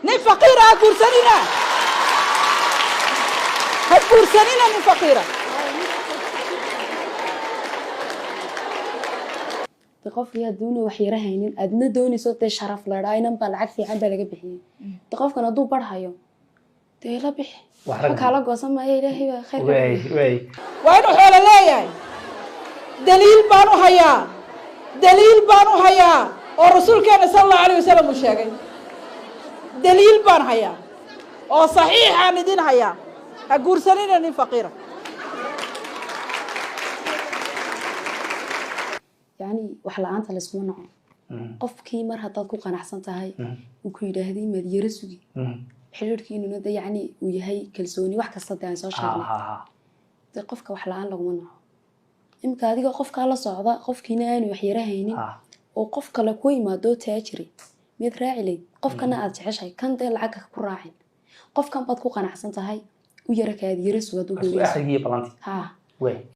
Nin faqiira ha guursanina, ha guursanina nin faqiira. De qofkii hadduuna wax yara haynin, aadna doonayso dee sharaf ladhaa, inan baa lacag fiican baa laga bixiyey. De qofkan hadduu barhayo, dee la bixi. Wax waxba kaala goosan maayo, Ilaahay baa khayr ka Way way. Waa inuu xoolo leeyahay. Daliil baan u hayaa, daliil baan u hayaa oo Rasuulkeena sala Allahu alayh wasalam uu sheegay. Daliil baan hayaa oo saxiixaan idin hayaa. Ha guursanina nin faqiira. Yacni wax la-aanta layskuma naco. Qofkii mar haddaad ku qanacsan tahay, uu ku yidhaahday maad yara sugi, xiriirkiinuna de yacni uu yahay kalsooni, wax kasta de aan soo sheegnay, ha ha de qofka wax la-aan laguma naco. Imika adiga qofkaa la socda, qofkiina aanu wax yara haynin, oo qof kale ku imaadoo taajiri, miyaad raaci layd qofkana aad jeceshahay? Kan dee lacagka ku raacin, qofkan baad ku qanacsan tahay, u yara kaad yara sug hadduu Isku goynayso. Axdigii iyo ballantii. Ha. Way.